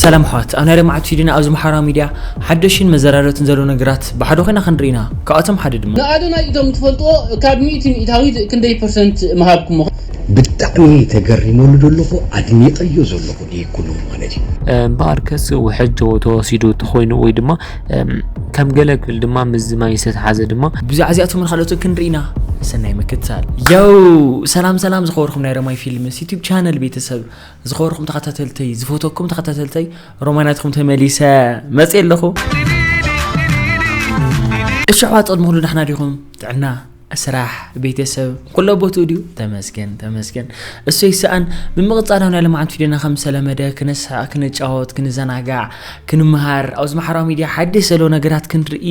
ሰላም ኣሕዋት፣ ኣብ ናይ ሎማዓንቲ ቪድዮና ኣብዚ ማሕበራዊ ሚድያ ሓደሽን መዘራረብትን ዘለዉ ነገራት ብሓደ ኮይና ክንርኢ ኢና። ካብኣቶም ሓደ ድማ ንኣዶናይ እቶም ትፈልጥዎ ካብ ሚእቲ ሚእታዊት ክንደይ ፐርሰንት ምሃብኩሞ? ብጣዕሚ ተገሪመሉ ዘለኹ ኣድኒቐዮ ዘለኹ ደይኩሉ ማለት እዩ። እምበኣርከስ ውሕጅ ተወ- ተወሲዱ ተኾይኑ ወይ ድማ እም፣ ከም ገለ ክብል ድማ ምስዚ ማይ ዝተተሓዘ ድማ ብዛዕባ እዚኣቶምን ካልኦትን ክንርኢ ኢና። ሰናይ ምክትታል። የው ሰላም ሰላም ዝኸበርኩም ናይ ረማይ ፊልምስ ዩቲዩብ ቻነል ቤተሰብ፣ ዝኸበርኩም ተኸታተልተይ፣ ዝፈተኩም ተኸታተልተይ፣ ሮማናትኩም ተመሊሰ መፅእ ኣለኹ። እሺ ኣሕዋት፣ ቅድሚ ኩሉ ዳሕና ዲኹም? ጥዕና፣ ስራሕ፣ ቤተሰብ ኩሎ ቦትኡ ድዩ? ተመስገን ተመስገን። እሱ ይሰኣን። ብምቕጻል ኣብ ናይ ሎማዓንቲ ቪድዮና ከም ዝተለመደ ክነስሕቕ፣ ክንጫወት፣ ክንዘናጋዕ፣ ክንምሃር፣ ኣብዚ ማሕበራዊ ሚድያ ሓድሽ ዘለዉ ነገራት ክንርኢ፣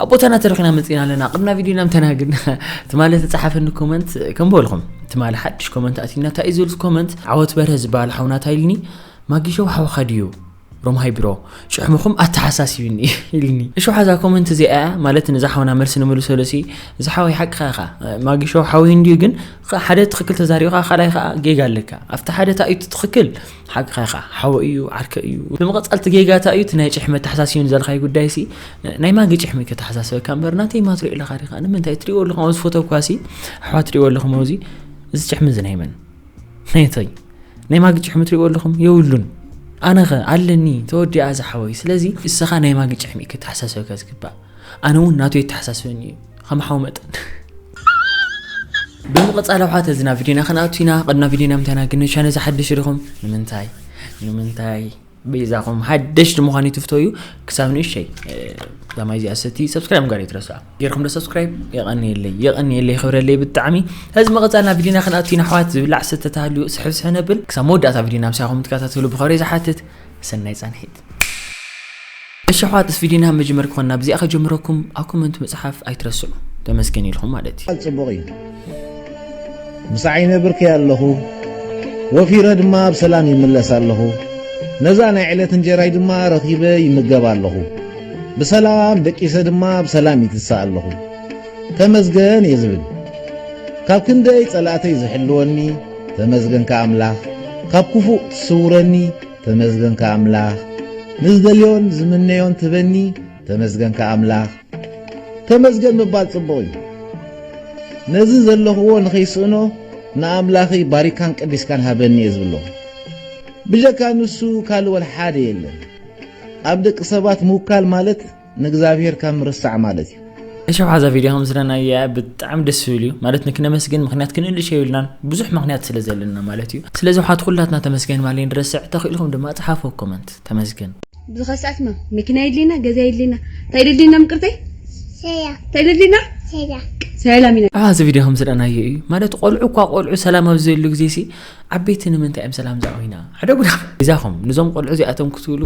ኣብ ቦታና ተረኺና መጺና ኣለና። ቅድሚ ናብ ቪድዮና ምተና ግን ትማሊ ዝተጻሓፈኒ ኮመንት ከም በልኹም፣ ትማሊ ሓድሽ ኮመንት ኣቲና፣ እንታይ እዩ ዝብል ኮመንት? ዓወት በርሀ ዝበሃል ሓውና እንታይ ኢልኒ? ማጊሾው ሓውኻ ድዩ? ሮምሃይ ብሮ፣ ጭሕምኹም ኣተሓሳሲብኒ ኢልኒ። እሺ፣ ሓዛ ኮመንት እዚኣ ማለት ንዛ ሓውና መልሲ ንምልሰሉ ሲ፣ እዚ ሓወይ ሓቅኻ ኢኻ። ማጊሾው ሓወይ እንድዩ ግን ኸ-፣ ሓደ ትኽክል ተዛሪብካ፣ ካልኣይ ኸኣ ጌጋ ኣለካ። ኣብቲ ሓደ እንታይ እዩ ትኽክል? ሓቅኻ ኢኻ። ሓወ እዩ፣ ዓርከ እዩ። ብምቕጻል እቲ ጌጋ እንታይ እዩ? እቲ ናይ ጭሕሚ ኣተሓሳሲብኒ ዘልካይ ጉዳይ ሲ፣ ናይ ማጊ ጭሕሚ ከተሓሳስበካ እምበር ናተይ ማ ትሪኦ ኣለኻ ዲኻ? ንምንታይ ትሪእዎ ኣለኹም? ኣብዚ ፎቶ እኳ ሲ፣ ኣሕዋት ትሪእዎ ኣለኹም ኣብዚ፣ እዚ ጭሕሚ እዚ ናይ መን? ናይተይ? ናይ ማጊ ጭሕሚ ትሪእዎ ኣለኹም? የብሉን። ኣነኸ ኣለኒ፣ ተወዲኣ እዛ ሓወይ። ስለዚ ንስኻ ናይ ማጊ ጭሕሚ እዩ ከተሓሳስበካ ዝግባእ። ኣነ እውን ናቱ የተሓሳስበኒ እዩ፣ ከም ሓው መጠን። ብምቕጻል ኣሕዋት፣ እዚ ናብ ቪድዮና ክንኣቱ ኢና። ቅድሚ ናብ ቪድዮና ምንታይና ግን ቻነል እዚ ሓድሽ ዲኹም? ንምንታይ? ንምንታይ? በይዛኹም ሓደሽቲ ምዃን ይትፍቶ እዩ። ክሳብ ንእሸይ፣ እ፣ እዛ ማይ እዚኣ ሰቲ፣ ሰብስክራይብ ምግባር ኣይትረስዑ። ጌርኩም ዶ ሰብስክራይብ? የቐንየለይ፣ የቐንየለይ፣ የኽብረለይ ብጣዕሚ። ሕዚ መቐጻል ናብ ቪድዮና ክንኣቱ ኢና ኣሕዋት። ዝብላዕ ሰተ ተሃልዩ ስሕብ ስሕብ ነብል። ክሳብ መወዳእታ ቪድዮና ምሳኹም ክትከታተሉ ብኽብሪ ዝሓትት ሰናይ ጻንሒት። እሺ ኣሕዋት፣ ምስ ቪድዮና መጀመር ክኾን ናብ እዚኣ ከጀምረኩም ኣብ ኮመንት ምጽሓፍ ኣይትረስዑ። ተመስገን ኢልኩም ማለት እዩ። ቃል ጽቡቕ እዩ። ምሳዓይ ነብርከይ ኣለኹ፣ ወፊረ ድማ ብሰላም ይምለስ ኣለኹ። ነዛ ናይ ዕለት እንጀራይ ድማ ረኺበ ይምገብ ኣለኹ። ብሰላም ደቂሰ ድማ ብሰላም ይትሳእ ኣለኹ። ተመስገን እየ ዝብል። ካብ ክንደይ ጸላእተይ ዝሕልወኒ፣ ተመስገንካ ኣምላኽ። ካብ ክፉእ ትስውረኒ፣ ተመስገንካ ኣምላኽ። ንዝደልዮን ዝምነዮን ትበኒ፣ ተመስገንካ ኣምላኽ። ተመስገን ምባል ጽቡቕ እዩ። ነዚ ዘለኽዎ ንኸይስእኖ ንኣምላኸይ ባሪካን ቀዲስካን ሃበኒ እየ ዝብሎ። ብጀካ ንሱ ካልእ ወላ ሓደ የለን። ኣብ ደቂ ሰባት ምውካል ማለት ንእግዚኣብሔር ካብ ምርሳዕ ማለት እዩ። እሺ፣ ሓዛ ቪድዮ ከም ዝረናየ ብጣዕሚ ደስ ዝብል እዩ። ማለት ንክነመስግን ምኽንያት ክንእልሽ የብልናን፣ ብዙሕ ምኽንያት ስለ ዘለና ማለት እዩ። ስለዚ ኣሕዋት ኩላትና ተመስገን ማለት ንረስዕ፣ ተኽኢልኩም ድማ ጸሓፉ ኮመንት። ተመስገን። ብዝኸ ሰዓት ማ መኪና የድልየና፣ ገዛ የድልየና፣ እንታይ የድልየና ምቅርተይ? ሰያ እንታይ የድልየና? ሰያ ሰላም ኢና። ኣሕ፣ እዚ ቪድዮ ከም ዝረናየ እዩ። ማለት ቆልዑ እኳ ቆልዑ ሰላም ኣብ ዘየሉ ግዜ ሲ ዓበይቲ ንምንታይ እዮም ሰላም ዝኣውዩና? ሕደጉ ዳ። ገዛኹም ንዞም ቆልዑ እዚኣቶም ክትብሉ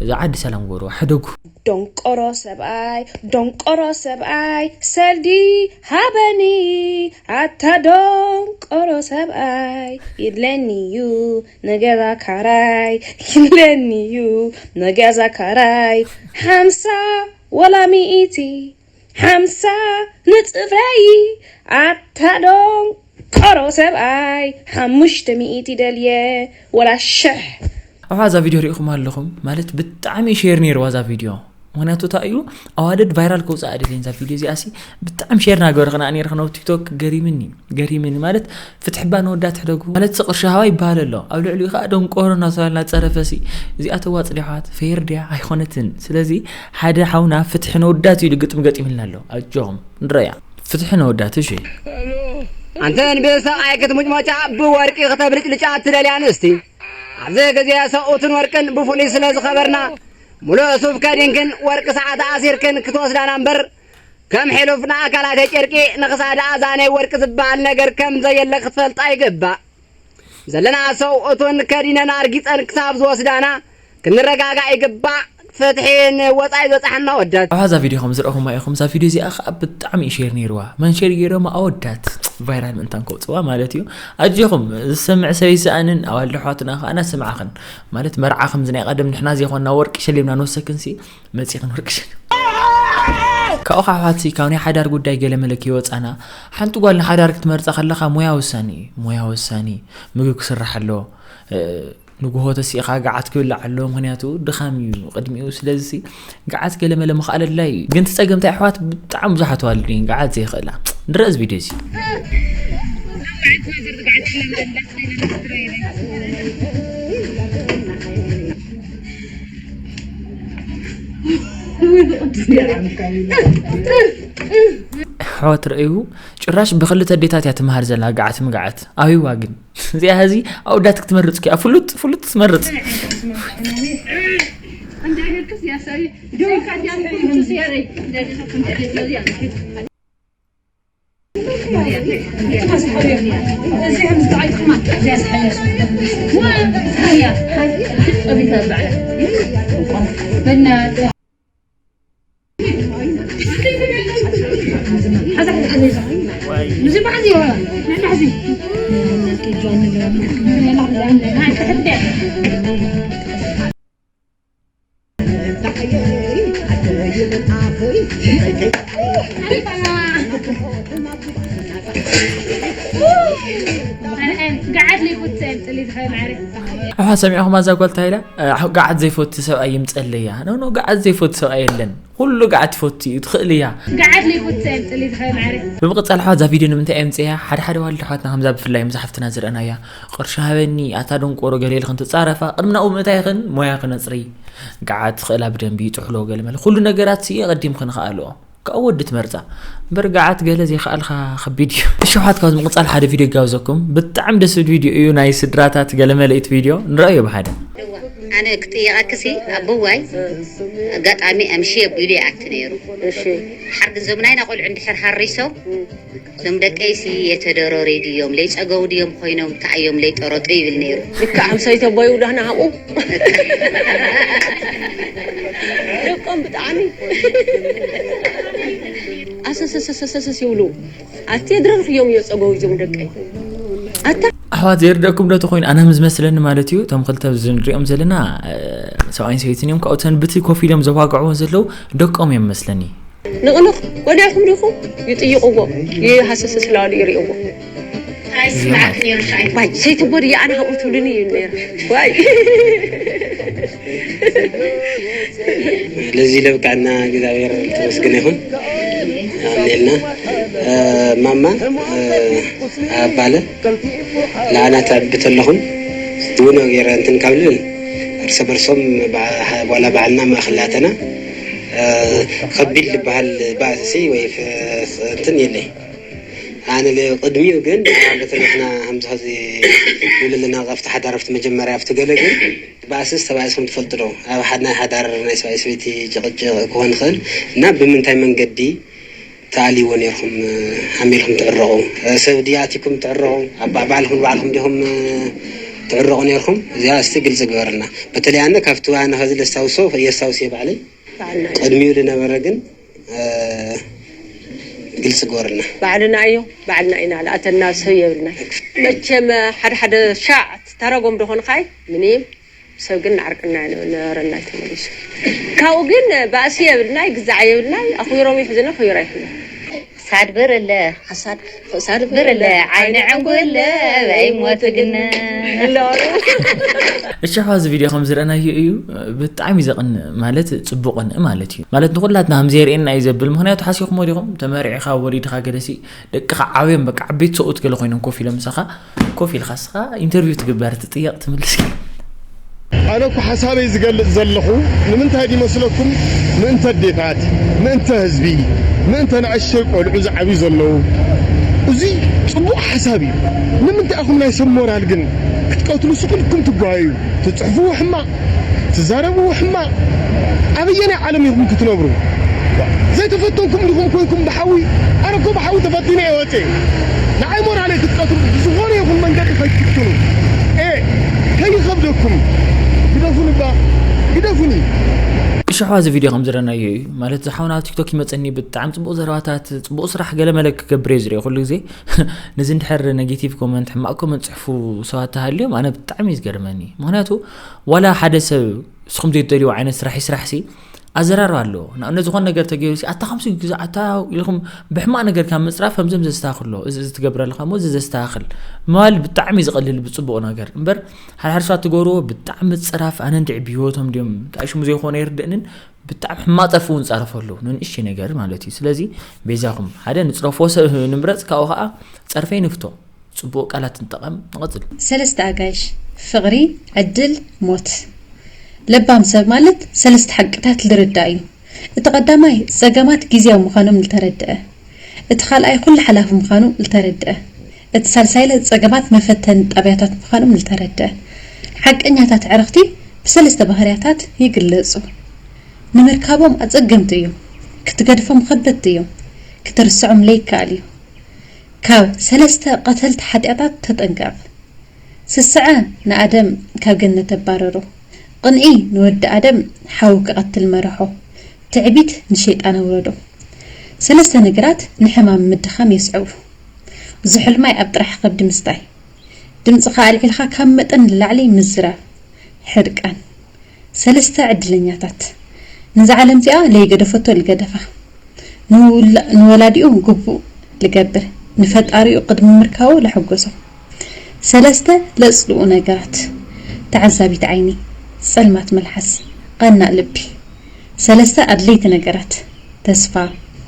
እዛ ዓዲ ሰላም ግበሩ። ሕደጉ። ዶንቆሮ ሰብኣይ፣ ዶንቆሮ ሰብኣይ፣ ሰልዲ ሃበኒ፣ ኣታ ዶንቆሮ ሰብኣይ፣ ይድለኒ እዩ ንገዛ ካራይ፣ ይድለኒ እዩ ንገዛ ካራይ፣ ሓምሳ ወላ ሚእቲ፣ ሓምሳ ንጽፍረይ፣ ኣታ ዶንቆሮ ሰብኣይ፣ ሓሙሽተ ሚእቲ ደልየ ወላ ሽሕ። ኣዋ፣ እዛ ቪድዮ ሪኢኹም ኣለኹም ማለት ብጣዕሚ ሼር ነይርዋ እዛ ቪድዮ። ምኽንያቱ እንታይ እዩ፣ ኣዋልድ ቫይራል ከውፅኣ ድልየን እዛ ቪድዮ እዚኣ ሲ። ብጣዕሚ ሼር ናገበረ ከና ነይረ ከነው ቲክቶክ ገሪምኒ፣ ገሪምኒ ማለት ፍትሒ ባ ነወዳት ሕደጉ ማለት ሲ ቅርሺ ሃባ ይበሃል ኣሎ። ኣብ ልዕሊኡ ከዓ ደንቆሮ እናተባልና ፀረፈ ሲ። እዚኣ ተዋፅ ዲያ ኣሕዋት? ፌር ድያ? ኣይኮነትን። ስለዚ ሓደ ሓውና ፍትሒ ነወዳት ኢሉ ግጥሚ ገጢምልና ኣሎ። ኣጆኹም ንረያ። ፍትሒ ነወዳት እሺ። ኣንተን ብሰብኣይ ክትሙጭሞጫ ብወርቂ ክተብልጭልጫ ትደልያ ኣንስቲ፣ ኣብዚ ግዜ ሰብኡትን ወርቅን ብፍሉይ ስለ ዝኸበርና፣ ሙሉእ ሱፍ ከዲንክን ወርቂ ሰዓት ኣሲርክን ክትወስዳና እምበር፣ ከም ሕሉፍ ንኣካላተይ ጨርቂ ንኽሳዳ ኣዛነይ ወርቂ ዝበሃል ነገር ከም ዘየለ ክትፈልጣ ይግባእ። ዘለና ሰብኡትን ከዲነን ኣርጊፀን ክሳብ ዝወስዳና ክንረጋጋእ ይግባእ። ፍትሒ ንወፃኢ ዝበፃሐና ወዳት። ኣዋ፣ እዛ ቪድዮ ከም ዝረእኹማ ኢኹም። እዛ ቪድዮ እዚኣ ከዓ ብጣዕሚ እዩ ሼር ነይርዋ። መን ሼር ገይሮማ? ኣወዳት ቫይራል ምእንታን ከውፅዋ ማለት እዩ። ኣጆኹም ዝሰምዕ ሰብ ይሰኣንን። ኣዋልድ ኣሕዋትና ከዓ እናሰማዕኽን ማለት መርዓ ከምዚ ናይ ቀደም ንሕና ዘይኮንና ወርቂ ሸሊምና ንወሰክን ሲ መፂኽን ወርቂ ሸሊም። ካብኡ ከዓ ኣሕዋት ሲ ካብ ናይ ሓዳር ጉዳይ ገለ መለ ከይወፃና ሓንቲ ጓል ንሓዳር ክትመርፃ ከለኻ ሞያ ወሳኒ እዩ። ሞያ ወሳኒ፣ ምግቢ ክስራሕ ኣሎ፣ እ፣ ንግሆ ተሲእኻ ገዓት ክብላዕ ኣለዎ፣ ምኽንያቱ ድኻም እዩ ቅድሚኡ። ስለዚ ገዓት ገለመለ መኽኣለላይ እዩ። ግን እቲ ጸገም እንታይ ኣሕዋት፣ ብጣዕሚ ብዙሓት ኣዋልድ እየን ገዓት ዘይኽእላ። ንረእ እዚ ቪድዮ እዚ። ኣሕዋት ረእዩ፣ ጭራሽ ብክልተ ኣዴታት እያ ትመሃር ዘላ ገዓት ምግዓት። ኣበይዋ ግን እዚኣ፣ ሕዚ ኣወዳት ክትመርጽ እያ። ፍሉጥ ፍሉጥ ትመርጽ። ኣሓ፣ ሰሚዕኹም? ኣዛ ጓል ታይላ፣ ኣሕ፣ ገዓት ዘይፈቱ ሰብኣይ ይምፀለያ። ኖ ኖ፣ ገዓት ዘይፈቱ ሰብኣይ የለን። ኩሉ ገዓት ትፈቱ እዩ፣ ትኽእል እያ። ገዓት ዘይፈቱ ሰብኣይ ይምፀለያ። ብምቕፃል ኣሕዋት፣ እዛ ቪድዮ ንምንታይ እየ ምፅያ? ሓደ ሓደ ዋልድ ኣሕዋትና ከምዛ ብፍላይ ምስ ሓፍትና ዝረኣናያ፣ ቅርሺ ሃበኒ ኣታ ደንቆሮ ገለ ኢልክን ትፃረፋ። ቅድሚ ናብኡ ምእታይኽን ሞያኽን ኣፅርዪ። ገዓት ትኽእላ ብደንቢ፣ ጥሕሎ ገለመለ፣ ኩሉ ነገራት ስየ ቀዲምክን ከኣልኦ። ካብኡ ወዲ ትመርጻ። እምበር ገዓት ገለ ዘይከኣልካ ከቢድ እዩ። እሺ ኣሕዋት፣ ካብዚ ምቕጻል ሓደ ቪድዮ ይጋብዘኩም። ብጣዕሚ ደስ ዝብል ቪድዮ እዩ፣ ናይ ስድራታት ገለመለ እቲ ቪድዮ። ንረኣዮ ብሓደ። ኣነ ክጥይቐክሲ ኣቦዋይ ኣጋጣሚ ኣምሽየ ቢሉ ይኣቲ ነይሩ። እሺ። ሓርግ እዞም ናይና ቆልዑ እንድሕር ሃሪሶም እዞም ደቀይሲ የተደረረዩ ድዮም ለይጸገቡ ድዮም ኮይኖም እንታይ እዮም ለይጠረጡ ይብል ነይሩ። ልክዕ ኣምሳይ ተቦዩ ዳህና ሃብኡ ደቆም ብጣዕሚ ኣሰሰሰሰሰስ ይብሉ። ኣቲ የድረርክዮም እዮም ጸገቡ እዞም ደቀይ ኣታ ኣሕዋት ዘይርደኩም ዶ ተኮይኑ ኣነ ምዝመስለኒ ማለት እዩ። እቶም ክልተ ኣብዚ ንሪኦም ዘለና ሰብኣይን ሰበይትን እዮም። ካብኡ እተን ብቲ ኮፍ ኢሎም ዘዋግዕዎ ዘለዉ ደቆም እዮም መስለኒ። ንቕንቕ ጎዳይኹም ዲኹም ይጥይቕዎ ይሃሰሰ ስላሉ ይርእዎ። ዋይ ሰይትቦ ድየ ኣነ ከምኡ ትብሉኒ እዩ ነይሩ። ዋይ ለዚ ለብቃና እግዚኣብሔር ተመስገን ይኹን። ኣሜልና ማማ ኣባለ ንዓና ተዕቢ ተለኹም ድውኖ ገይረ እንትን ካብ ልብል እርሰ በርሶም ዋላ ባዕልና ማእኸላተና ከቢድ ዝበሃል ባእሲ ወይ እንትን የለይ። ኣነ ቅድሚኡ ግን በተለይ ንሕና ከምዚ ሕዚ ንብለና ኣብቲ ሓዳር ኣብቲ መጀመርያ ኣብቲ ገለ ግን ባእስስ ተባእስኩም ትፈልጡ ዶ? ኣብ ናይ ሓዳር ናይ ሰብኣይ ሰበይቲ ጭቕጭቕ ክኾን ይኽእል እና ብምንታይ መንገዲ ተኣልይዎ ነይርኩም ሃሚልኩም ትዕረቑ? ሰብ ድዩ ኣትይኩም ትዕረቑ? ኣብ ባዕልኩም ንባዕልኩም ዲኹም ትዕረቑ ነይርኩም? እዚኣ እስቲ ግልፂ ግበርልና። በተለይ ኣነ ካብቲ ኣነ ኸዚ ለስታውሶ የስታውስ እየ ባዕለይ ቅድሚኡ ዝነበረ ግን ግልፂ ግበርልና። ባዕልና እዮ ባዕልና ኢና ልኣተና ሰብ የብልናይ። መቸም ሓደ ሓደ ሻዕ ታረጎም ዶ ኾንኻይ ምንም ሰብ ግን ንዓርቅና ነበረና ተመሊሱ። ካብኡ ግን ባእሲ የብልናይ ግዛዕ የብልናይ ኣኽቢሮም ይሕዝና ክቢሮ ይሕዝና። ሳድ ብርለ ሓሳድ ሳድ ብርለ ዓይኒ ዕንጉለ በይ ሞት ግነ። እሺ ኣሕዋት እዚ ቪድዮ ከም ዝረእናዮ እዩ ብጣዕሚ ዘቕንእ ማለት ጽቡቕ ቅንእ ማለት እዩ ማለት ንኹላትና ከም ዘየርእየና እዩ ዘብል ምኽንያቱ ሓሲኹሞ ዲኹም ተመሪዕኻ ወሊድኻ ገለሲ ደቅኻ ዓብዮም በቃ ዓበይቲ ሰብኡት ገለ ኮይኖም ኮፍ ኢሎም ምሳኻ ኮፍ ኢልካ እስኻ ኢንተርቪው ትግበር ትጥየቕ ትምልስ ኣነ እኮ ሓሳበይ ዝገልጽ ዘለኹ ንምንታይ ድዩ መስለኩም ምእንተ ኣዴታት ምእንተ ህዝቢ ምእንተ ንኣሽተይ ቆልዑ ዝዓብዩ ዘለዉ እዚ ጽቡቕ ሓሳብ እዩ ንምንታይ ኢኹም ናይ ሰብ ሞራል ግን ክትቀትሉ ስቕ ኢልኩም ትጓየዩ ትጽሕፍዎ ሕማቕ ትዛረብዎ ሕማቕ ኣበየናይ ዓለም ኢኹም ክትነብሩ ዘይተፈተንኩም ዲኹም ኮይንኩም ብሓዊ ኣነ እኮ ብሓዊ ተፈቲነ እየ ወፅየ ንዓይ ሞራለይ ክትቀትሉ ብዝኾነ ይኹን መንገዲ ከይትፍትኑ ኤ ከይኸብደኩም ግደፉኒ እባ ግደፉኒ እሺ ኣሕዋ እዚ ቪድዮ ከም ዝረናዮ እዩ ማለት ዝሓውና ኣብ ቲክቶክ ይመፀኒ ብጣዕሚ ፅቡቅ ዘረባታት ፅቡቅ ስራሕ ገለ መለ ክገብር እየ ዝሪኦ ኩሉ ግዜ ነዚ እንድሕር ኔጌቲቭ ኮመንት ሕማቅ ኮመንት ፅሕፉ ሰባት ተሃልዮም ኣነ ብጣዕሚ እዩ ዝገርመኒ ምክንያቱ ዋላ ሓደ ሰብ ንስኹም ዘይትደልይዎ ዓይነት ስራሕ ይስራሕ ሲ ኣዘራርባ ኣለዎ። ንኣብነት ዝኾነ ነገር ተገይሩ ሲ ኣታ ከምዚ ግዛ ኣታ ኢልኩም ብሕማቕ ነገር ካብ ምፅራፍ ከምዞም ዘስተካክሎ እዚ እዚ ትገብር ኣለኻ እሞ እዚ ዘስተካክል ምባል ብጣዕሚ እዩ ዝቐልል ብፅቡቕ ነገር እምበር ሓደ ሓደ ሰባት ትገብርዎ ብጣዕሚ ፅራፍ ኣነ እንድዒ ብህይወቶም ድዮም እንታይ ሽሙ ዘይኮነ ይርድእንን ብጣዕሚ ሕማቕ ፀርፊ እውን ፃረፉ ኣለዉ ንንእሽተይ ነገር ማለት እዩ ስለዚ በይዛኹም ሓደ ንፅረፎ ሰብ ንምረፅ ካብኡ ከዓ ፀርፈይ ንፍቶ ጽቡቕ ቃላት ንጠቐም ንቐጽል። ሰለስተ ኣጋይሽ፣ ፍቕሪ፣ ዕድል፣ ሞት። ለባም ሰብ ማለት ሰለስተ ሓቅታት ልርዳእ እዩ። እቲ ቀዳማይ ጸገማት ግዝያዊ ምዃኖም ልተረድአ። እቲ ካልኣይ ኩሉ ሓላፊ ምዃኑ ልተረድአ። እቲ ሳልሳይለ ጸገማት መፈተኒ ጣብያታት ምዃኖም ልተረድአ። ሓቀኛታት ዕረኽቲ ብሰለስተ ባህርያታት ይግለጹ። ንምርካቦም ኣጸገምቲ እዮም። ክትገድፎም ኸበድቲ እዮም። ክትርስዖም ለይከኣል እዩ። ካብ ሰለስተ ቀተልቲ ሓጢኣታት ተጠንቀቕ። ስስዐ ንኣደም ካብ ገነት ኣባረሮ። ቅንኢ ንወዲ ኣደም ሓዊ ክቐትል መርሖ። ትዕቢት ንሸይጣን ኣውረዶ። ሰለስተ ነገራት ንሕማም ምድኻም የስዕቡ። ዝሑል ማይ ኣብ ጥራሕ ከብዲ ምስታይ። ድምፅኻ ኣልዒልካ ካብ መጠን ንላዕሊ ምዝራብ። ሕርቃን። ሰለስተ ዕድለኛታት። ነዛ ዓለም እዚኣ ለይገደፈቶ ልገደፋ። ንውላ- ንወላዲኡ ግቡእ ልገብር። ንፈጣሪኡ ቅድሚ ምርካቡ ለሐጎሶ። ሰለስተ ለጽልኡ ነገራት። ተዓዛቢት ዓይኒ። ጸልማት መልሓስ። ቐናእ ልቢ። ሰለስተ ኣድለይቲ ነገራት። ተስፋ፣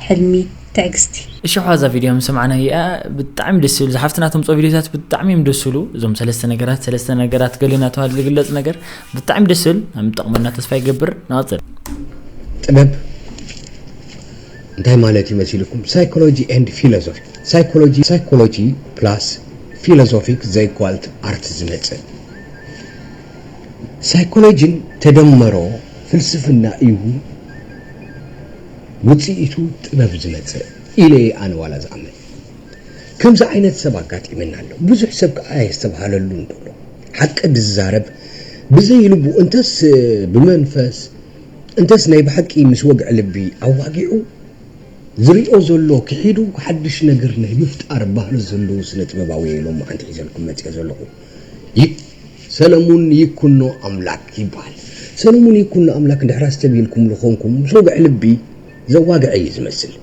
ሕልሚ፣ ትዕግስቲ። እሺ ሓዛ ቪድዮ ምስ ሰማዕና እያ ብጣዕሚ ደስ ይብል ዝሓፍትና ተምፅኦ ቪድዮታት ብጣዕሚ እዮም ደስ ይብሉ እዞም ሰለስተ ነገራት ሰለስተ ነገራት ገሊና ተባሃሉ ዝግለፅ ነገር ብጣዕሚ ደስ ይብል ኣብ ምጠቕመና ተስፋ ይገብር ንቐፅል ጥበብ እንታይ ማለት እዩ መሲልኩም? Psychology and philosophy. Psychology, psychology plus philosophic ዘ equal art ዝመፅእ ሳይኮሎጂን ተደመሮ ፍልስፍና እዩ ውፅኢቱ ጥበብ ዝመፅእ ኢለ ኣነ ዋላ ዝኣምን። ከምዚ ዓይነት ሰብ ኣጋጢመና ኣሎ። ብዙሕ ሰብ ከዓ የስተብሃለሉ እንተሎ ሓቂ ዝዛረብ ብዘይ ልቡ እንተስ ብመንፈስ እንተስ ናይ ብሓቂ ምስ ወግዒ ልቢ ኣዋጊዑ ዝሪኦ ዘሎ ክሒዱ ሓድሽ ነገር ናይ ምፍጣር ባህሪ ዘለዎ ስነ ጥበባዊ እየ ሎማዓንቲ ሒዘልኩም መፅአ ዘለኹ። ይ- ሰለሙን ይኩኖ ኣምላክ ይበሃል። ሰለሙን ይኩኖ ኣምላክ እንድሕር ኣስተብሂልኩም ልኾንኩም ምስ ወግዒ ልቢ ዘዋግዐ እዩ ዝመስል።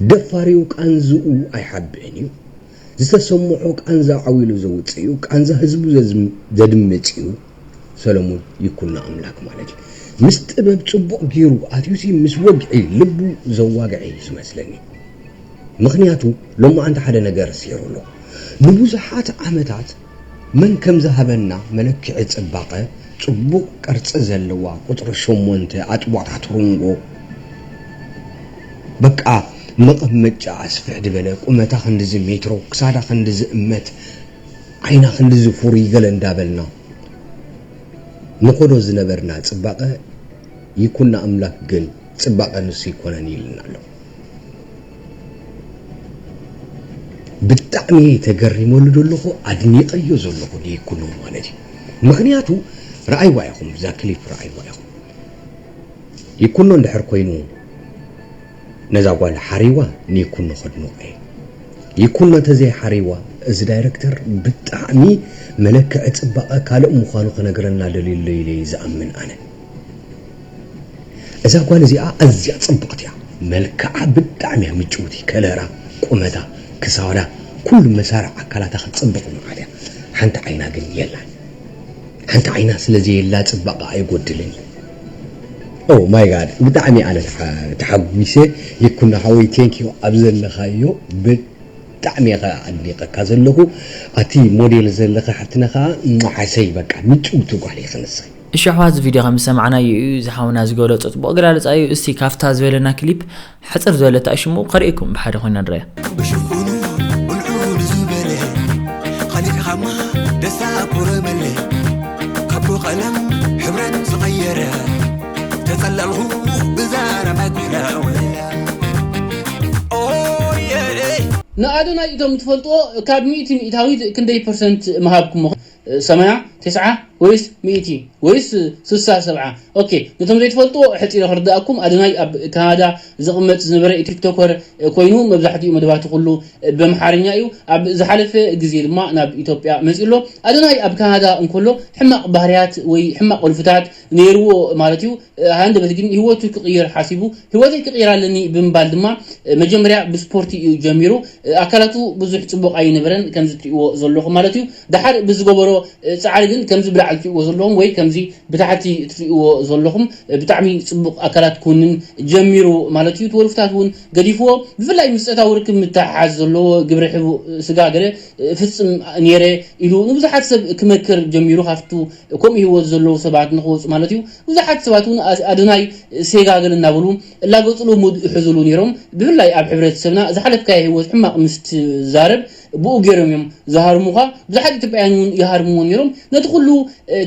ደፋር እዩ፣ ቃንዝኡ ኣይሓብእን እዩ። ዝተሰምዖ ቃንዛ ዓው ኢሉ ዘውፅእ እዩ፣ ቃንዛ ህዝቡ ዘድምፅ እዩ። ሰለሙን ይኩኖ ኣምላክ ማለት እዩ። ምስ ጥበብ ፅቡቕ ገይሩ ኣትዩሲ ምስ ወግዒ ልቡ ዘዋግዐ እዩ ዝመስለኒ። ምኽንያቱ ሎማዓንቲ ሓደ ነገር ኣሲሩ ኣሎ። ንብዙሓት ዓመታት መን ከም ዝሃበና መለክዒ ፅባቐ ፅቡቕ ቅርፂ ዘለዋ ቁፅሪ ሸሞንተ ኣጥቦታ ትሩንጎ በቃ መቐመጫ ኣስፍሕ ዝበለ ቁመታ ክንድዚ ሜትሮ ክሳዳ ክንድዚ እመት ዓይና ክንድዚ ፍሩይ ገለ እንዳበልና ንኾዶ ዝነበርና ፅባቐ ይኩና ኣምላክ ግን ፅባቐ ንሱ ይኮነን ይልና ኣሎ። ብጣዕሚ ተገሪመሉ ዘለኹ ኣድኒቐዮ ዘለኹ ንይኩኖ ማለት እዩ። ምክንያቱ ረኣይዋ ኢኹም፣ እዛ ክሊፕ ረኣይዋ ኢኹም። ይኩኖ እንድሕር ኮይኑ ነዛ ጓል ሓሪዋ ንይኩኖ ከድንቆ እየ። ይኩኖ ተዘይሓሪዋ እዚ ዳይረክተር ብጣዕሚ መለክዒ ፅባቐ ካልእ ምዃኑ ክነግረና ደልዩ ኣሎ ኢለ እየ ዝኣምን ኣነ። እዛ ጓል እዚኣ ኣዝያ ፅብቕቲ እያ። መልክዓ ብጣዕሚ እያ ምጭውቲ፣ ከለራ፣ ቁመታ፣ ክሳዳ፣ ኩሉ መሳርዕ ኣካላታ ክፅብቕ መዓት እያ። ሓንቲ ዓይና ግን የላን። ሓንቲ ዓይና ስለ ዘየላ ፅባቐ ኣይጎድልን እዩ። Oh my God ብጣዕሚ ኣነ ተሓ- ተሓጒሰ ይኩኖ ሓወይ thank you ኣብ ዘለኻዮ ብጣዕሚ እየ ኣድኒቐካ ዘለኹ ኣቲ ሞዴል ዘለኺ ሓፍትና ከዓ መዓሰይ በቃ ምጭውቲ ጓል ኢኺ ንስኺ። እሺ ኣሕዋት እዚ ቪድዮ ከም ዝሰማዕናዮ እዩ እዚ ሓውና ዝገለፆ ፅቡቕ ኣገላልፃ እዩ እስቲ ካፍታ ዝበለና ክሊፕ ሕፅር ዝበለት ኣሽሙ ከርእየኩም ብሓደ ኮይና ንረያ ብሽኩኑ ብልዑ ንዝበለ ኸሊዕኻማ ደስታ ኮረመለ ካቦ ቀለም ሕብረን ዝቐየረ ተጸለልኹ ብዛረባ ጉዳ ወለላ ኦየ ንኣዶናይ እቶም ትፈልጥዎ ካብ ሚእቲ ሚእታዊት ክንደይ ፐርሰንት ምሃብኩሞ? ሰማንያ፣ ተስዓ ወይስ ሚእቲ ወይስ ስሳ፣ ሰብዓ? ኦኬ፣ ነቶም ዘይትፈልጥዎ ሕፂረ ክርዳእኩም፣ ኣዶናይ ኣብ ካናዳ ዝቕመጥ ዝነበረ ቲክቶከር ኮይኑ፣ መብዛሕትኡ መደባቱ ኩሉ ብኣምሓርኛ እዩ። ኣብ ዝሓለፈ ግዜ ድማ ናብ ኢትዮጵያ መፂኡ ኣሎ። ኣዶናይ ኣብ ካናዳ እንከሎ ሕማቕ ባህርያት ወይ ሕማቕ ወልፍታት ነይርዎ ማለት እዩ። ሃንደበት ግን ህይወቱ ክቕይር ሓሲቡ፣ ህይወተይ ክቕይር ኣለኒ ብምባል ድማ መጀመርያ ብስፖርቲ እዩ ጀሚሩ። ኣካላቱ ብዙሕ ፅቡቕ ኣይነበረን፣ ከምዚ ትሪእዎ ዘለኹም ማለት እዩ። ደሓር ብዝገበሮ ፃዕሪ ግን ከምዚ ብላዕሊ ትሪእዎ ዘለኹም ወይ ከምዚ ብታሕቲ ትሪእዎ ዘለኹም ብጣዕሚ ፅቡቕ ኣካላት ክውንን ጀሚሩ ማለት እዩ። እቲ ወልፍታት እውን ገዲፍዎ። ብፍላይ ምስ ፆታዊ ርክብ ምትሕሓዝ ዘለዎ ግብረ ሕቡእ ስጋ ገለ ፍፅም ነይረ ኢሉ ንብዙሓት ሰብ ክመክር ጀሚሩ። ካብቱ ከምኡ ህይወት ዘለዉ ሰባት ንክወፁ ማለት እዩ። ብዙሓት ሰባት እውን ኣዶናይ ሴጋ ገለ እናበሉ እላገፅሉ ሙድ ይሕዙሉ ነይሮም። ብፍላይ ኣብ ሕብረተሰብና ዝሓለፍካዮ ህይወት ሕማቕ ምስ ትዛረብ ብኡ ገይሮም እዮም ዝሃርሙኻ። ብዙሓት ኢትዮጵያውያን እውን ይሃርምዎ ነይሮም። ነቲ ኩሉ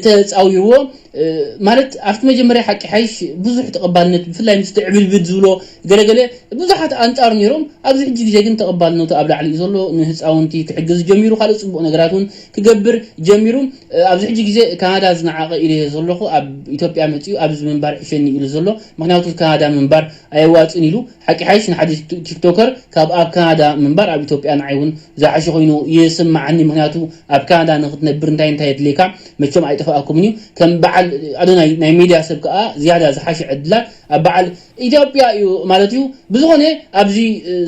ተፃዊርዎ። ማለት ኣብቲ መጀመርያ ሓቂ ሓይሽ ብዙሕ ተቐባልነት፣ ብፍላይ ምስቲ ዕብድብድ ዝብሎ ገለገለ ብዙሓት ኣንጻር ነይሮም። ኣብዚ ሕጂ ግዜ ግን ተቐባልነቱ ኣብ ላዕሊ እዩ ዘሎ። ንህፃውንቲ ክሕግዝ ጀሚሩ፣ ካልእ ፅቡቕ ነገራት እውን ክገብር ጀሚሩ። ኣብዚ ሕጂ ግዜ ካናዳ ዝነዓቐ ኢለ ዘለኹ፣ ኣብ ኢትዮጵያ መፂኡ ኣብዚ ምንባር ይሕሸኒ ኢሉ ዘሎ። ምክንያቱ ካናዳ ምንባር ኣየዋፅን ኢሉ። ሓቂ ሓይሽ ንሓደ ቲክቶከር ካብ ኣብ ካናዳ ምንባር ኣብ ኢትዮጵያ ንዓይ እውን ዝሓሸ ኮይኑ ይስማዓኒ። ምክንያቱ ኣብ ካናዳ ንክትነብር እንታይ እንታይ የድልየካ መቸም ኣይጠፋኣኩምን እዩ። ከም በዓል ኣዶናይ ናይ ሜድያ ሰብ ከዓ ዝያዳ ዝሓሸ ዕድላት ኣብ በዓል ኢትዮጵያ እዩ ማለት እዩ። ብዝኾነ ኣብዚ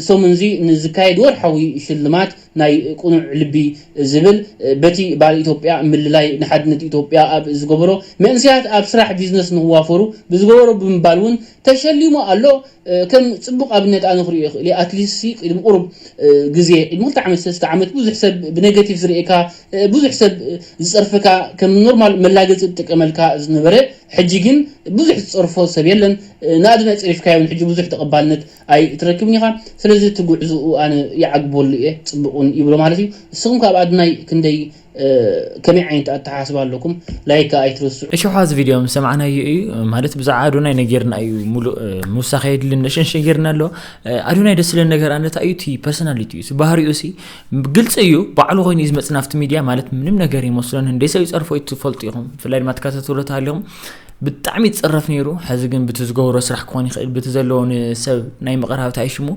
ሰሙን እዚ ንዝካየድ ወርሓዊ ሽልማት ናይ ቅኑዕ ልቢ ዝብል በቲ በዓል ኢትዮጵያ ምልላይ ንሓድነት ኢትዮጵያ ኣብ ዝገበሮ መንእሰያት ኣብ ስራሕ ቢዝነስ ንክዋፈሩ ብዝገበሮ ብምባል እውን ተሸሊሙ ኣሎ። ከም ፅቡቕ ኣብነት ኣነ ክሪኦ ይኽእል እየ። ኣትሊስት ቅድሚ ቁሩብ ግዜ፣ ቅድሚ ክልተ ዓመት ሰለስተ ዓመት ብዙሕ ሰብ ብኔጋቲቭ ዝርእየካ፣ ብዙሕ ሰብ ዝፀርፈካ፣ ከም ኖርማል መላገፂ ዝጥቀመልካ ዝነበረ፣ ሕጂ ግን ብዙሕ ዝፀርፎ ሰብ የለን። ንኣድና ፀሪፍካዮ እውን ሕጂ ብዙሕ ተቐባልነት ኣይትረክብን ኢኻ። ስለዚ እቲ ጉዕዝኡ ኣነ ይዓግበሉ እየ፣ ፅቡቕ እውን ይብሎ ማለት እዩ። ንስኹም ካብ ኣድናይ ክንደይ ከመይ ዓይነት ኣተሓሳስባ ኣለኩም? ላይክ ኣይትረስዑ። እሺ፣ ሕዚ ቪድዮ ምስ ሰማዕናዮ እዩ፣ ማለት ብዛዕባ ኣዶናይ ነጊርና እዩ፣ ሙሉእ ምውሳኽ የድልን፣ ነሸንሸ ጌርና ኣሎ። ኣዶናይ ደስ ዝብለኒ ነገር ኣነ እንታይ እዩ፣ እቲ ፐርሰናሊቲ እዩ፣ እቲ ባህሪኡ ሲ ግልፂ እዩ፣ ባዕሉ ኮይኑ እዩ ዝመፅእ ናብቲ ሚድያ፣ ማለት ምንም ነገር ይመስሎን፣ እንደ ሰብ ይፀርፎ እዩ፣ ትፈልጡ ኢኹም፣ ብፍላይ ድማ ትከታተሉ ተሃሊኹም። ብጣዕሚ ይፀረፍ ነይሩ። ሕዚ ግን ብቲ ዝገብሮ ስራሕ ክኾን ይኽእል፣ ብቲ ዘለዎ ንሰብ ናይ ምቕራብ እንታይ ሽሙ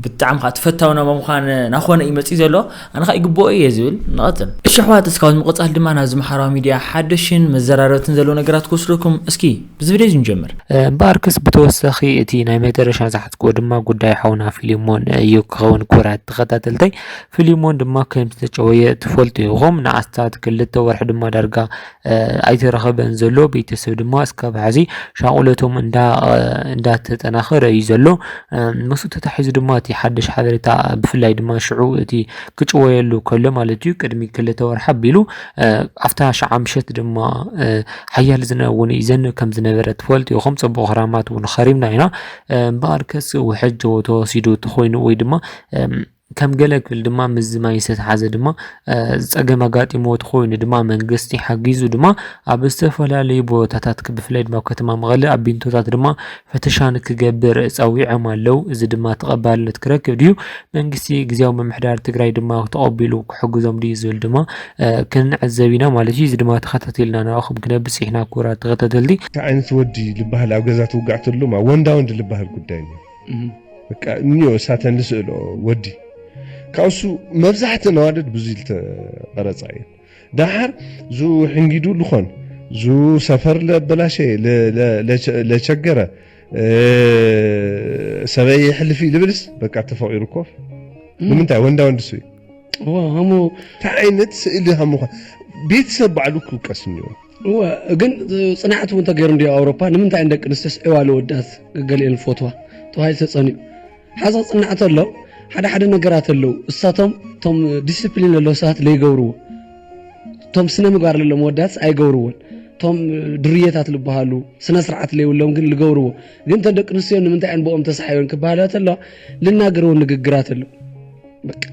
ብጣዕሚ ከዓ ተፈታዊ ናብ ምዃን ናኾነ እዩ መፂኡ ዘሎ። ኣነ ከዓ ይግብኦ እየ ዝብል። ንቐፅል። እሺ ኣሕዋት፣ እስካብ ምቕፃል ድማ ናብዚ ማሕበራዊ ሚድያ ሓደሽን መዘራረብትን ዘለዎ ነገራት ክወስደኩም። እስኪ ብዚ ቪድዮ እዚ ንጀምር። እምበኣርከስ ብተወሳኺ እቲ ናይ መጨረሻ ዝሓዝክዎ ድማ ጉዳይ ሓውና ፊሊሞን እዩ ክኸውን። ክቡራት ተኸታተልተይ፣ ፊሊሞን ድማ ከም ዝተጨወየ ትፈልጡ ኢኹም። ንኣስታት ክልተ ወርሒ ድማ ዳርጋ ኣይተረኸበን ዘሎ። ቤተሰብ ድማ እስካብ ሕዚ ሻቑለቶም እንዳ እንዳተጠናኸረ እዩ ዘሎ። ምስኡ ተታሒዙ ድማ እቲ ሓድሽ ሓበሬታ፣ ብፍላይ ድማ ሽዑ እቲ ክጭወየሉ ከሎ ማለት እዩ፣ ቅድሚ ክልተ ወርሒ ኣቢሉ ኣብታ ሸዓ ምሸት ድማ ሓያል ዝናብ እውን ይዘንብ ከም ዝነበረ ትፈልጡ ኢኹም። ፅቡቕ ክራማት እውን ኸሪምና ኢና። እምበኣርከስ ውሕጅ ተወሲዱ ተኾይኑ ወይ ድማ ከም ገለ ክብል ድማ ምስዚ ማይ ዝተተሓዘ ድማ ጸገም ኣጋጢምዎ ተኾይኑ ድማ መንግስቲ ሓጊዙ ድማ ኣብ ዝተፈላለዩ ቦታታት፣ ብፍላይ ድማ ኣብ ከተማ መቐለ ኣብ ቢንቶታት ድማ ፈተሻ ንክገብር ጸዊዖም ኣለዉ። እዚ ድማ ተቐባልነት ክረክብ ድዩ? መንግስቲ ግዝያዊ ምምሕዳር ትግራይ ድማ ተቐቢሉ ክሕግዞም ድዩ ዝብል ድማ ክንዕዘብ ኢና ማለት እዩ። እዚ ድማ ተኸታቲልና ናባኹም ክነብጽሕ ኢና። ክቡራት ተኸታተልቲ፣ እንታይ ዓይነት ወዲ ዝበሃል ኣብ ገዛ ትውጋዕ ተሎ ማ ወንዳ ወንድ ዝበሃል ጉዳይ እዩ። በቃ እኒኦ ሳተን ልስእሎ ወዲ ካብሱ መብዛሕትእን ኣዋልድ ብዙ ዝተቐረፃ እየን። ደሓር ዙ ሕንጊዱ ልኾን ዙ ሰፈር ለበላሸ ለቸገረ ሰበይ ሕልፊ ልብልስ በቃ ተፈቂሩ ኮፍ። ንምንታይ ወንዳ ወንድሱ እዩ? እሞ እንታይ ዓይነት ስእሊ ሃሙኻ? ቤተሰብ ባዕሉ ክውቀስ እኒኦ። እወ፣ ግን ፅንዓት እውን ተገይሩ እንዲ ኣውሮፓ ንምንታይ ደቂ ኣንስትዮስ ዒዋ ለወዳት ገገሊኤን ፈትዋ ተባሂሉ ተፀኒዑ ሓዚ ክፅናዕ ተሎ ሓደ ሓደ ነገራት ኣለዉ። እሳቶም እቶም ዲስፕሊን ኣለዉ ሰባት ለይገብርዎ፣ እቶም ስነ ምግባር ለሎም ወዳትስ ኣይገብርዎን። እቶም ድርየታት ልበሃሉ ስነ ስርዓት ለይብሎም ግን ልገብርዎ። ግን እተን ደቂ ኣንስትዮ ንምንታይ እየን ብኦም ተሳሒበን ክበሃላ ተለዋ ልናገርዎ ንግግራት ኣለዉ። በቃ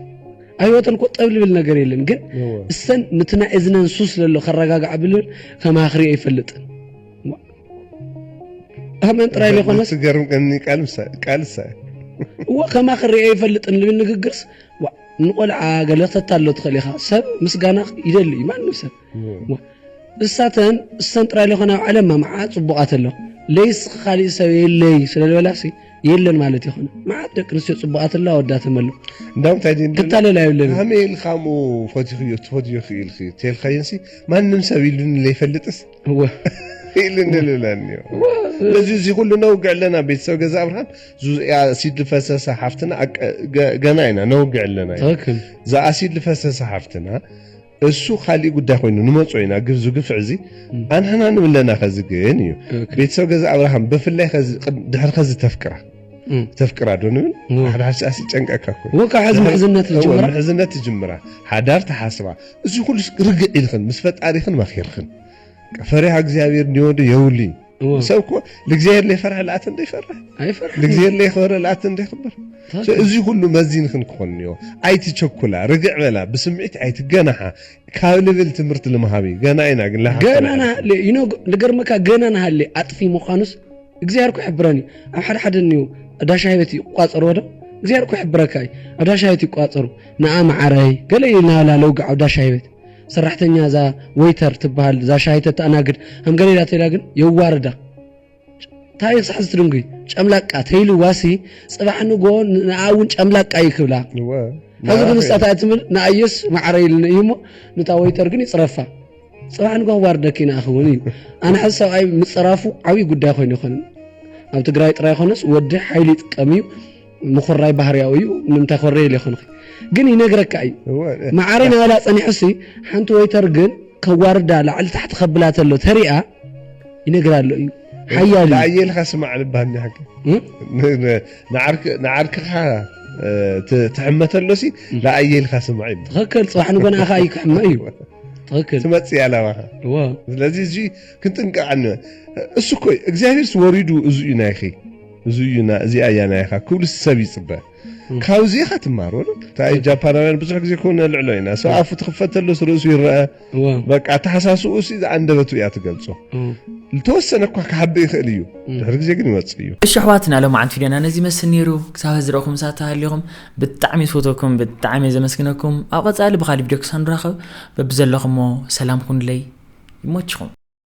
ኣይወተን እኮ ጠብ ልብል ነገር የለን። ግን እወ። እሰን ንቲ ናይ እዝነን ሱስ ለሎ ከረጋግዓ ብልብል ከማኽሪ ኣይፈልጥን። ኣመን ጥራይ ለኾነስ ትገርም ቀኒ ቃል ምሳ ቃል ሳ እወ ከማኽሪ ኣይፈልጥን ልብል ንግግርስ ዋ ንቆልዓ ገለ ክተታሎ ትኽእል ኢኻ። ሰብ ምስጋና ይደሊ እዩ፣ ማንም ሰብ። እሳተን እሰን ጥራይ ለኾነ ኣብ ዓለምና መዓት ጽቡቓት ኣሎ። ለይስ ካሊእ ሰብ የለይ ስለ ዝበላሲ የለን ማለት ይኾነ። መዓት ደቂ ኣንስትዮ ጽቡቓት ኣሎ፣ ኣወዳት ኣሎ። እንዳውም እንታይ ድዩ እንድና? ክታለል ኣይብለንን። ከመይ ኢልካ እሞ ፈቲኽዮ፣ ትፈትዮ ክኢልኪ? ተልካየንሲ ማንም ሰብ ኢሉኒ ለይፈልጥስ እወ። ኢሉኒ ልብለኒ እዩ። እወ። ስለዚ እዚ ኩሉ ነውግዕ ኣለና፣ ቤተሰብ ገዛ ኣብርሃም። ዙ-፣ ያ ሲድ ፈሰሰ ሓፍትና ኣቀ-፣ ገ-፣ ገና ኢና ነውግዕ ኣለና እዩ። ትኽክል። እዛ ኣሲድ ፈሰሰ ሓፍትና እሱ ካሊእ ጉዳይ ኮይኑ ንመጾ ኢና። ግብዙ ግፍዕ እዚ ኣንሕና ንብለና። ከዚ ግን እዩ ኦኬ። ቤተሰብ ገዛ ኣብርሃም ብፍላይ ከዚ ቅድ-፣ ድሕሪ ከዚ ተፍቅራ። እም። ተፍቅራ ዶ ንብል? እም። ሓደ ሓደ ሰዓት ይጨንቀካ እኮ። እወ፣ ካብ ሕዚ ድሕሪ-፣ ምሕዝነት እወ፣ ትጅምራ። ምሕዝነት ትጅምራ። ሓዳር ተሓስባ። እዚ ኩሉ ርግዕ ኢልክን ምስ ፈጣሪኽን መኺርክን። ፈሪሃ እግዚኣብሔር እንዲወዱ የውሊ። እወ። ሰብ እኮ ለእግዚኣብሔር ለይፈርሐ ለኣተ እንዶ ይፈርሕ። ኣይፈርሕን። ለእግዚኣብሔር ለይኸበረ ለኣተ እንዶ ይኽበር። ትኽክል። እዚ ኩሉ መዚንክን ክኾን እኒኦ። ኣይትቸኩላ፣ ርግዕ በላ፣ ብስምዒት ኣይትገናሓ። ካብ ልብል ትምህርቲ ልምሃብ እዩ። ገና ኢና ግን ለሓፍተና ገና ኢና። ናሃለ፣ you know፣ ልገርመካ ገና ናሃለ ኣጥፊ ምዃኑስ እግዚኣብሔር እኮ ይሕብረኒ። ኣብ ሓደ ሓደ እኒኦ፣ ኣብ ዳሻ ህይወት ይቋጸርዎ ዶ? እግዚኣብሔር እኮ ይሕብረካ እዩ። ኣብ ዳሻ ህይወት ይቋጸሩ። ንኣ መዓረይ፣ ገለ ኢልና ለውግዕ ኣብ ዳሻ ህይወት። ሰራሕተኛ እዛ ወይተር ትበሃል፣ እዛ ሻሂ ተተኣናግድ፣ ከም ገለ ኢላ ተይላ ግን የዋርዳ። እንታይ ክሳዕ ዝትድንጉይ? ጨምላቃ ተይልዋሲ፣ ጽባሕ ንጎ ንኣ እውን ጨምላቃ እዩ ክብላ። እወ። ሕዚ ግን ንሳ እንታይ ትብል? ንኣየስ ማዕረ ኢልኒ እዩ እሞ፣ ንታ ወይተር ግን ይጽረፋ። ጽባሕ ንጎ ክዋርደኪ ንኣኺ እውን እዩ። ኣነ ሕዚ ሰብኣይ ምጽራፉ ዓብዪ ጉዳይ ኮይኑ ይኾንን። ኣብ ትግራይ ጥራይ ይኾነስ ወዲ ሓይሊ ይጥቀም እዩ። ምኹራይ ባህርያዊ እዩ። ንምንታይ ኮረየ ኢለ ይኾንኺ? ግን ይነግረካ እዩ። እወ። ማዕረ ናበላ ጸኒሑሲ፣ ሓንቲ ወይተር ግን ከዋርዳ ላዕሊ ታሕቲ ከብላ ተሎ ተሪኣ ይነግራ ኣሎ እዩ። ሓያል እዩ። ለኣየልካ ስማዕ ልባል እንዲሓቂ። እም? ን-፣ ን-፣ ንዓርክ-፣ ንዓርክኻ፣ እ፣ ት-፣ ትሕመተሎሲ እም። ለኣየልካ ስማዕ ይብል። ትኽክል። ጽባሕ ንጎ ንኣኻ እዩ ክሕመ እዩ። ትኽክል። ትመጽእ እያ ላባኻ። እወ። ስለዚ እዚ ክንጥንቀቕ ኣነ-፣ እሱ እኮ እግዚኣብሔርስ ወሪዱ እዚ እዩ ናይኺ። እዚ እዩ ና-፣ እዚኣ እያ ናይኻ ክብሉ ሰብ ይጽበ። እም። ካብዚ ኢኻ ትማር ወለ። እንታይ ትኽክል። ጃፓናውያን ብዙሕ ግዜ ክውን ነልዕሎ ኢና። ሰብ እም። ኣፉ ትኽፈተሉስ ርእሱ ይረአ። እወ። በቃ ኣተሓሳስኡ ሲ እዛ ኣንደበቱ እያ ትገልጾ። እም። ዝተወሰነ እኳ ክሓብእ ይኽእል እዩ። እም። ድሕሪ ግዜ ግን ይመጽእ እዩ። እሺ ኣሕዋትና፣ ሎማዓንቲ ቪድዮና ነዚ ይመስል ነይሩ። ክሳብ ሕዚ ረእኹም ሳታ ሃሊኹም ብጣዕሚ ዝፈትወኩም፣ ብጣዕሚ እየ ዘመስግነኩም። ኣብ ቀጻሊ ብኻሊእ ቪድዮ ክሳብ ንራኸብ በብዘለኹሞ ሰላም ኩኑለይ። ይመችኹም።